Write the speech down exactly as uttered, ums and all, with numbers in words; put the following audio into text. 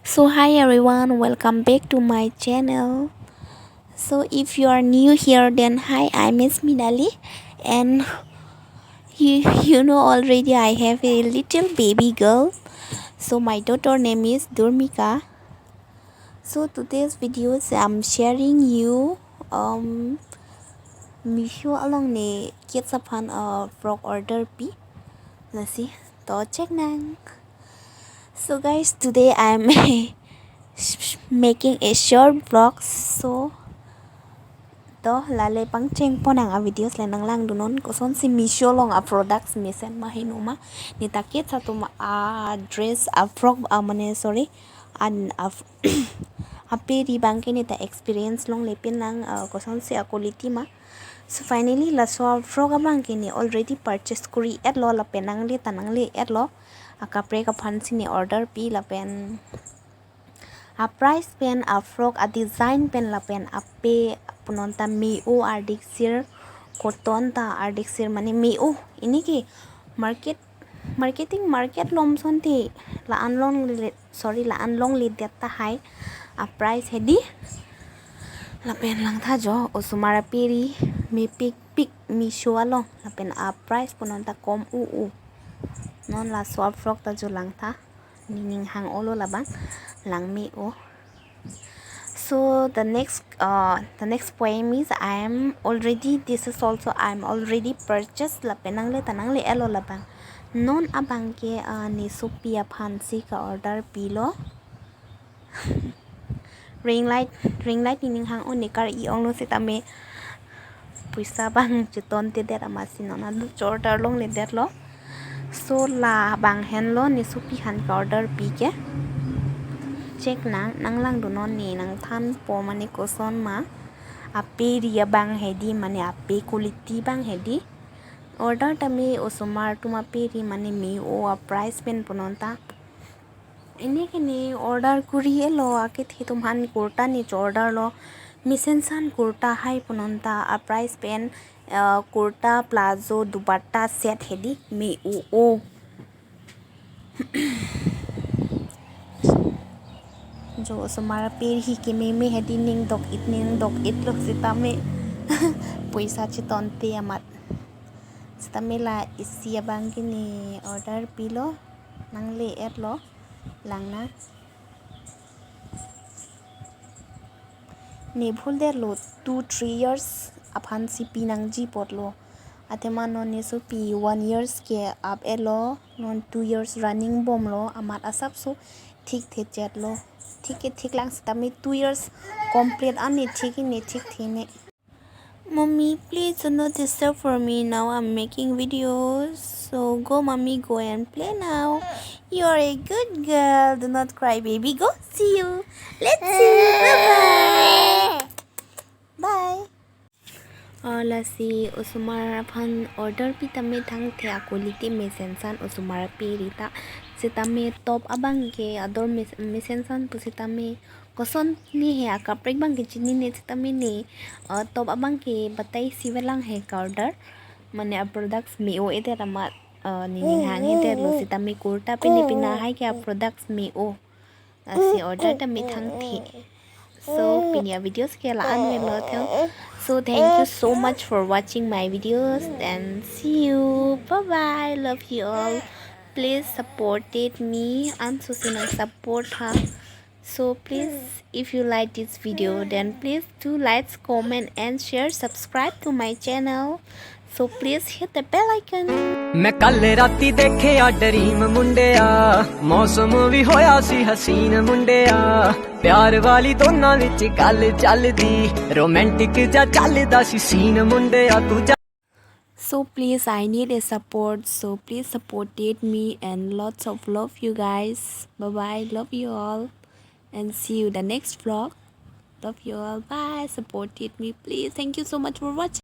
So hi everyone, welcome back to my channel. So if you are new here, then hi, I'm Miss Minali, and you, you know already I have a little baby girl. So my daughter name is Durmika. So today's videos I'm sharing you um Meesho along ne kids aphan uh, frock order pi. Lasi to check nang. So guys, today I'm making a short vlog. So to lale pangcheng pon nang a videos le nanglangdunnon kosonsi Meesho along a products mesen ma heno ma, ne ta kids atum a dress a frock a mane sorry an a, a pe ri abangke ne ta experience longle pin nang uh, kosonsi a quality ma. So finally laso a frock abangke ne already purchase kori etlo lapen nangle ta nangle etlo. A kaprek aphansi ne order pi lapen a price pen a frock a design pen lapen a pe punon ta me-o ardiksir, cotton ta ardiksir mane me-o. Ini ke market marketing market lom sonte la-an longle sorry la-an longledet tahai a price hedi. Lapen langtha jo osomar a pe ri mepik pik Meesho along lapen a price punon ta kom u u. Non laso a frock ta jo langtha. Nening hang-olo labang lang me-o. So the next uh the next poem is I am already this is also I am already purchased lapen nangle ta nangle etlo labang. Non abangke uh, ne sopi aphansi ka order pilo. Ring light, ring light nening hang-o ne kar-i onglo sitame poisa abang chetontedet amatsi non adu order longledetlo. So labang henlo ne sopi aphan ka order pi ke. Check nang nanglangdunnon ne nangthanpo mane koson ma. A pe ri abang hedi mane a pe quality abang hedi. Order tame osomar atum a pe ri mane me-o a price pen punon ta. Ini ke ne order kori etlo akethe atum aphan kurta ne cho order lo. Mesen san kurta hai punon ta a price pen uh, kurta plazo dupatta set hedi me-o-o. Jo osomar a pe ri ke meme hedi ning dok it ning dok itlo sitame poisa chetonte amat. Sitame la isi abangke ne order pilo. Nangle etlo. Lang nang. Ne bhuldetlo two three years aphansi pi nangji apotlo. Athema non ne sopi one years ke ap etlo, non two years running bomlo, amat asapso thik thechetlo. Thik ke thik lang sitame two years complete an ne thik ne thik the ne. Mommy, please do not disturb for me. Now I'm making videos. So go, mommy, go and play now. You are a good girl. Do not cry, baby. Go. See you. Let's see. Bye bye. Bye. Uh, lasi osomar aphan order pi tame thangthe a quality mesen san osomar a pe ri ta. Sitame top abangke ador mes- mesen san pusitame koson ne he a kaprek abangke chinine sitame ne uh, top abangke batai si velang he ka order. Mane a products me-o-edet amat uh, nening hang-edetlo sitame kurta pine pina hai ke a products me-o. Lasi order tame thangthe. So pini a videos ke la-an velo theo. So thank you so much for watching my videos and see you. Bye bye. Love you all. Please supported me. Anso si nang support ha. So please, if you like this video, then please do likes, comment and share, subscribe to my channel. So please hit the bell icon. ਮੈਂ ਕੱਲ ਰਾਤੀ ਦੇਖਿਆ ਡਰੀਮ ਮੁੰਡਿਆ, ਮੌਸਮ ਵੀ ਹੋਇਆ ਸੀ ਹਸੀਨ ਮੁੰਡਿਆ। ਪਿਆਰ ਵਾਲੀ ਦੋਨਾਂ ਵਿੱਚ ਗੱਲ ਚੱਲਦੀ, ਰੋਮਾਂਟਿਕ ਜਿਹਾ ਚੱਲਦਾ ਸੀ ਸੀਨ ਮੁੰਡਿਆ। ਤੂੰ So please, I need a support. So please supported me and lots of love you guys. Bye bye. Love you all. And see you the next vlog. Love you all. Bye. Supported me, please. Thank you so much for watching.